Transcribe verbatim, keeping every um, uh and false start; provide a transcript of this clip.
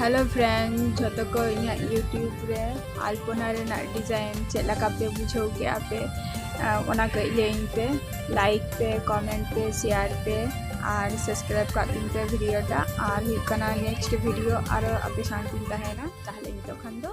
Hello friend, ᱡᱷᱚᱛᱚ ᱠᱚ ᱤᱧᱟᱹᱜ YouTube ᱨᱮ ᱟᱞᱯᱚᱱᱟ ᱨᱮᱱᱟᱜ design ᱪᱮᱫ ᱞᱮᱠᱟ ᱯᱮ ᱵᱩᱡᱷᱟᱹᱣ ᱠᱮᱫᱼᱟ ᱯᱮ, ᱟᱸ, ᱚᱱᱟ ᱠᱟᱹᱡ ᱞᱟᱹᱭᱟᱹᱧ ᱯᱮ᱾ Like ᱯᱮ, comment ᱯᱮ, share ᱯᱮ ᱟᱨ subscribe ᱠᱟᱜ ᱛᱤᱧ ᱯᱮ video ᱴᱟᱜ᱾ ᱟᱨ ᱦᱩᱭᱩᱜ ᱠᱟᱱᱟ next video ᱟᱨᱚ ᱟᱯᱮ ᱥᱟᱶ ᱛᱤᱧ ᱛᱟᱦᱮᱱᱟ᱾ ᱛᱟᱦᱞᱮ ᱱᱤᱛᱚᱜ ᱠᱷᱟᱱ ᱫᱚ